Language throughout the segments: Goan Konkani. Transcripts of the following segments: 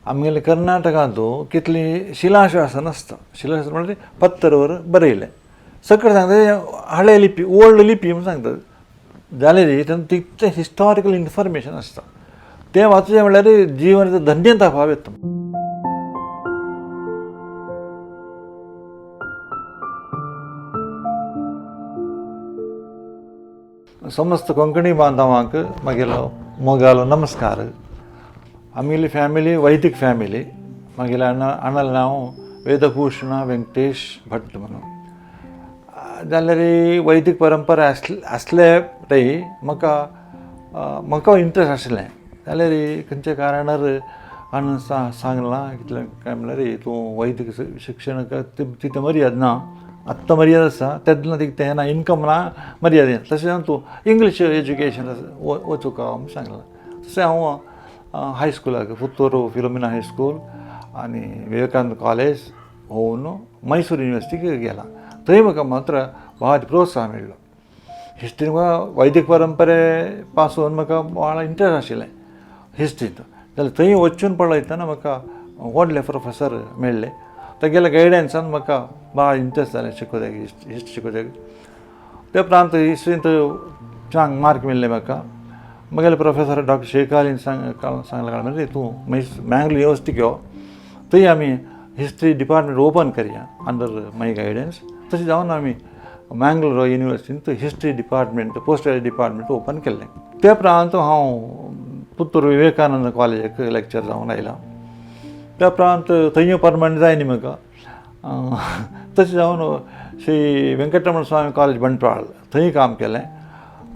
आमगेले कर्नाटकांतू कितली शिलाशासन आसता. शिलाशासन म्हळ्यार पत्तरवर बरयलें सगळें सांगता, हळे लिपी ओल्ड लिपी म्हणून सांगता. जालें रे, तेन्ना तितलें हिस्टॉरिकल इन्फॉर्मेशन आसता, तें वाचचें म्हणल्यार जीवन धन्यता भाव येता. समस्त कोंकणी बांधवांक मागेलो मोगालो नमस्कार. आमगेली फॅमिली वैदिक फॅमिली. मागेले अण्णालें नांव वेदभूषण वेंकटेश भट म्हणून. जाल्यार वैदिक परंपरा आसले तरी म्हाका म्हाका इंट्रस्ट आशिल्लें. जाल्यार खंयच्या कारणार अण्णान सांगलां कितलें काय म्हणल्यार तूं वैदिक शिक्षण तितलें मर्याद ना, आत्तां मर्याद आसा तेन्ना तितलें हें ना, इनकम ना, मर्याद ना, तशें तूं इंग्लीश एज्युकेशन वचूंक म्हूण सांगलां. तशें हांव हायस्कुलाक पुत्तूर फिलोमिना हायस्कूल आनी विवेकानंद कॉलेज होवन मैसूर युनिवर्सिटीक गेला. थंय म्हाका मात्र भारी प्रोत्साहन मेळ्ळो. हिस्ट्री म्हाका वैदीक परंपरे पासून म्हाका भाळ इंट्रस्ट आशिल्लें हिस्ट्रींत. जाल्यार थंय वचून पळयतना म्हाका व्हडले प्रोफेसर मेळ्ळे, तेगेल्या गायडन्सान म्हाका भाळ इंट्रस्ट जालें शिकोवपाक, हिस्ट्री शिकोवपाक. ते उपरांत हिस्ट्रींत चांग मार्क मेळ्ळे म्हाका. म्हगेले प्रोफेसर डॉक्टर शेख अलीन सांगलें म्हणल्यार तूं मँगलोर युनिवर्सिटीक यो, थंय आमी हिस्ट्री डिपार्टमेंट ओपन करया अंडर my guidance. तशें जावन आमी Mangalore युनिवर्सिटींत history department, post graduate department open केल्लें. ते उपरांत हांव पुत्तूर विवेकानंद कॉलेजाक लेक्चर जावन आयलां. त्या उपरांत थंय परमनंट जाय न्ही म्हाका, तशें जावन श्री वेंकटरमण स्वामी कॉलेज बंटवाळ थंय काम केलें.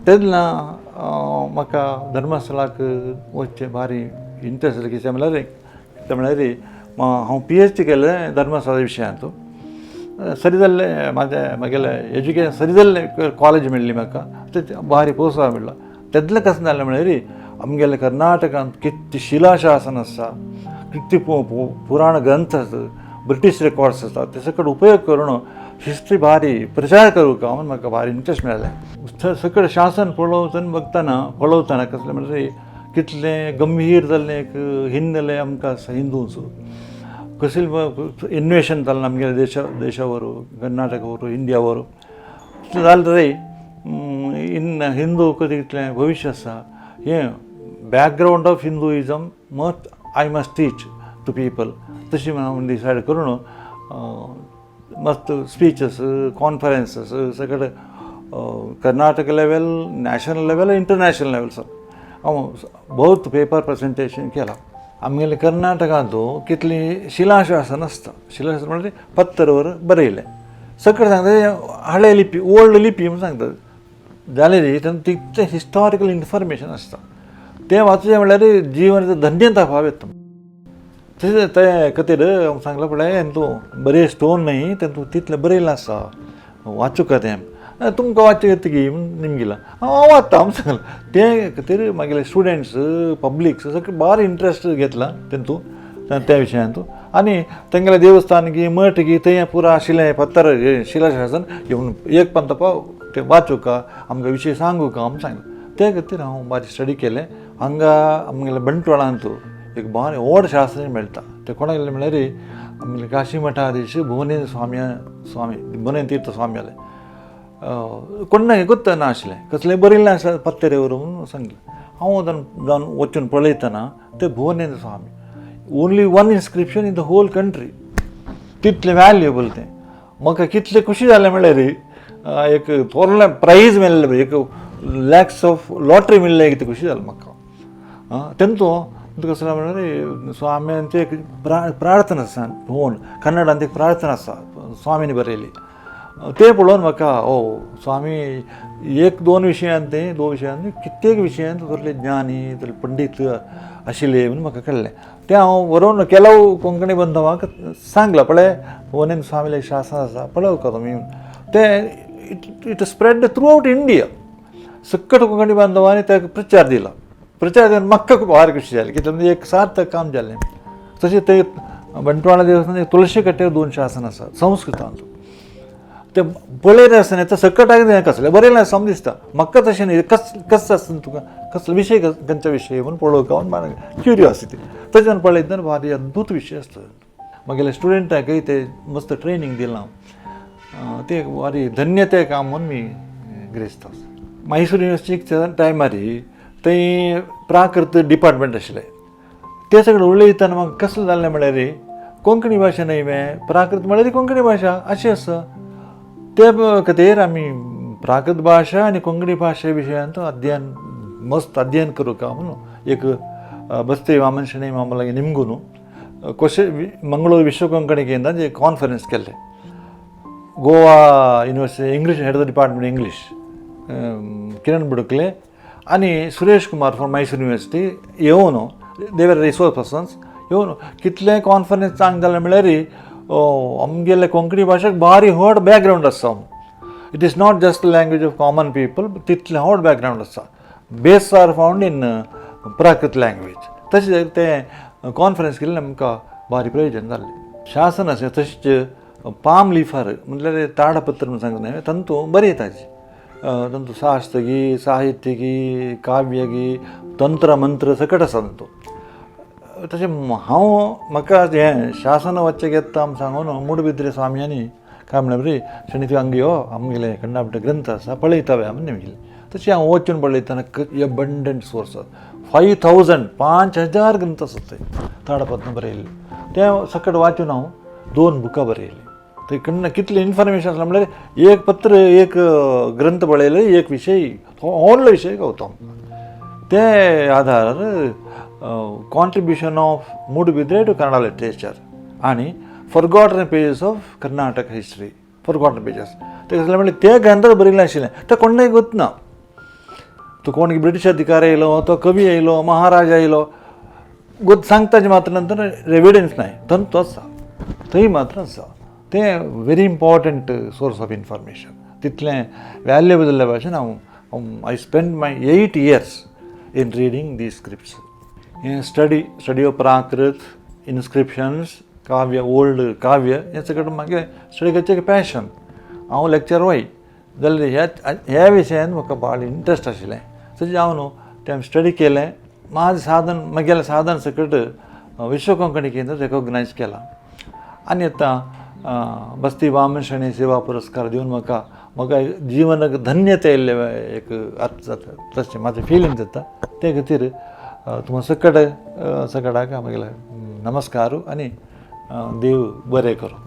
तेन्ना म्हाका धर्मस्थळाक वचचें भारी इंट्रस्ट जालें. कितें म्हणल्यार कितें म्हणल्यार हांव पीएचडी केलें धर्मस्थळा विशयांत. सरी जाल्लें म्हाजें, म्हगेलें एज्युकेशन सरी जाल्लें, कॉलेज मेळ्ळी म्हाका, तें भारी प्रोत्साहन मेळ्ळो. तेदलें कशें जालें म्हणल्यार आमगेल्या कर्नाटकांत कितली शिलाशासन आसा, कितली पुराण ग्रंथ आसा, ब्रिटीश रेकॉर्ड्स आसा, ते सगळे उपयोग करून हिस्ट्री भारी प्रचार करूंक म्हणून म्हाका भारी इंट्रस्ट मेळ्ळें. सगळें शासन पळोवतना बघतना पळोवतना कसलें म्हणल्यार कितलें गंभीर जाल्लें एक हिन्नेले आमकां आसा हिंदूंचो, कसलें इन्वेशन जालें आमगेल्या देशावर, कर्नाटकावर, इंडियावर जालें तरी इन हिंदू कितलें भविश्य आसा, हें background of Hinduism must I must teach to people. तशी हांव डिसायड करून मस्त स्पिचस, कॉन्फरन्सीस सगळे Karnataka level, national level, international level sir हांव बहुत पेपर प्रेजेंटेशन केलां. आमगेले कर्नाटकांतू कितली शिलाशासन आसता. शिलाशासन म्हळ्यार पत्तरवर बरयलें सगळें सांगता, हळे लिपी ओल्ड लिपी म्हणून सांगता. जालें रे, तेन्ना तितलें हिस्टॉरिकल इन्फॉर्मेशन आसता, तें वाचचें म्हणल्यार जीवन धन्यता भाव येता. तशें ते खातीर हांव सांगलां पळय तूं बरें स्टोन न्हय तें तूं तितलें बरयलें आसा वाचूंक तें तुमकां वाचूं येता की निमगिलां हांव वाचता हांव सांगलां. ते खातीर मागीर स्टुडंट्स पब्लीक सगळें बार इंट्रस्ट घेतला तेंतू त्या विशयांतू. आनी तेंगेलें देवस्थान गी मठ गी थंय पुरा आशिल्लें पत्तर शिलाशासन येवन एक पंतपा तें वाचूंक आमकां विशय सांगूंक म्हूण सांगलें. ते खातीर हांव बारीक स्टडी केलें. हांगा आमगेल्या बंटवाळांत एक बरें व्हड शास्त्र मेळटा, तें कोणाक गेलें म्हणल्यार आमगेले काशी मठाधीश भुवनेंद्र स्वामी स्वामी भुवनेंद्र तीर्थ स्वामी आले कोण्णाक गोत्त नाशिल्लें, कसलें बरयल्लें आसा पत्तेरेवर म्हणून सांगलें. हांव जावन वचून पळयतना ते Bhuvanendra Swami only one inscription in the whole country, तितलें व्हॅल्युएबल तें. म्हाका कितलें खुशी जालें म्हणल्यार एक थोरलें प्रायज मेळ्ळें, एक लॅक्स ऑफ लॉटरी मेळ्ळें, कितें खुशी जालें म्हाका. तेंचो कसलें म्हणल्यार स्वाम्यांचे एक प्रार्थना आसा, भोवन कन्नडांत एक प्रार्थना आसा स्वामीनी बरयली, तें पळोवन म्हाका ओ स्वामी एक दोन विशयांत ते दोन विशयांत कित्येक विशयांत थोडले ज्ञानी थोडे पंडीत आशिल्ले म्हणून म्हाका कळ्ळें. तें हांव बरोवन केलाव कोंकणी बंधवांक सांगलां, पळय भुवनेंद्र स्वामीलें शासन आसा पळोवका तुमी, तें it spread through out India. सकट कोंकणी बांधवांनी ताका प्रचार दिला. प्रचार दिवन म्हाका भार खुशी जाली कित्याक म्हणजे एक सार्थक काम जालें. तशें ते बंटवाळा देवस्थान तुळशी कट्ट्यार दोन शासन आसा संस्कृतांत, ते पळयत आसतना ते सकट हें कसलें बरयलें आसा दिसता म्हाका, तशें न्ही कस कस आसता तुका कसलो विशय, खंयचो विशय म्हणून पळोवंक म्हूण क्युरियोसिटी. तशें पळयतना भारी अद्भूत विशय आसता. मागीर स्टुडंटाकय ते मस्त ट्रेनींग दिलां, ते भारी धन्यते काम म्हणून मी ग्रेस्त आसा. मैसूर युनिवर्सिटीच्या टायमार थंय प्राकृत डिपार्टमेंट आशिल्लें. ते सगळें उलयतना म्हाका कसलें जालें म्हळ्यार कोंकणी भाशा न्हय में प्राकृत म्हळ्यार कोंकणी भाशा अशें आसा. ते खातीर आमी प्राकृत भाशा आनी कोंकणी भाशे विशयांत अध्ययन मस्त अध्ययन करूंक म्हणून एक बस्ती वामन शणै मामा लागीं निमगून कशें मंगळूर विश्व कोंकणी केंद्रान एक कॉन्फरन्स केल्लें. Goa university English head of the department English Kiran Budukle आनी सुरेश कुमार फ्रॉम मैसूर युनिवर्सिटी येवन they were resource persons. येवन कितलें कॉन्फरन्स चांग जालें म्हळ्यार आमगेले कोंकणी भाशेक भारी व्हड बॅकग्रावंड आसा. It is not just language of common people, तितलें व्हड बॅकग्रावंड आसा. Base are found in Prakrit language. तशें तें कॉन्फरन्स केल्लें आमकां भारी प्रयोजन जालें. शासन आसा तशेंच पाम लिफार म्हटल्यार ताडपत्र म्हूण सांगता न्हय, तंतू बरयताची तंतू शास्त्रगी, साहित्यगी, काव्यगी, तंत्र मंत्र सकट आसा तंतू. तशें हांव म्हाका हें शासन वच्चें घेता आम सांगून मुडबिद्रे स्वामयांनी काय म्हणलें, बरी शणी तुवें हांगा यो, आमगेले कंडापट ग्रंथ आसा पळयता म्हूण निमगेले. तशें हांव वचून पळयतना एबंडंट सोर्स, 5000 5000 ग्रंथ आसात ते ताडपत्र बरयल्ले. तें सकट वाचून हांव 2 बुकां बरयलीं. थंय कडन कितलें इन्फॉर्मेशन आसलें म्हळ्यार एक पत्र एक ग्रंथ पळयले एक विशय व्हडलो विशय गावता. ते आधारार contribution of Moodbidri to Kannada literature आनी forgotten pages of Karnataka history, forgotten pages ते कसलें म्हणल्यार ते ग्रंथात बरयल्लें आशिल्लें तें कोण्णय गोत ना. तो कोण ब्रिटीश अधिकारी येयलो, तो कवी येयलो, महाराजा येयलो, गोत सांगताचे मात्र नंतर एविडन्स नाय. तंतू आसा थंय मात्र आसा. तें very important source of information. तितलें व्हॅल्युएबल जाल्ल्या भाशेन हांव I spend my 8 years in reading the scripts. हें स्टडी ऑफ प्राकृत इन्स्क्रिप्शन्स, काव्य, ओल्ड काव्य, हें सगळें मागीर स्टडी करचें एक पॅशन. हांव लेक्चर वय जाल्यार ह्या ह्या विशयान म्हाका भाळ इंट्रस्ट आशिल्लें. तशें हांव न्हू तें स्टडी केलें. म्हाजें साधन, म्हगेलें साधन सकट विश्व कोंकणी केंद्र रेकोगनायज केलां आनी आतां बस्ती वामन शणै सेवा पुरस्कार दिवन म्हाका म्हाका जिवनाक धन्यता येयल्लें एक अर्थ जाता, तशें म्हाजें फिलींग जाता. ते खातीर तुमकां सकट सगळ्याक म्हगेलें नमस्कार आनी देव बरें करूं.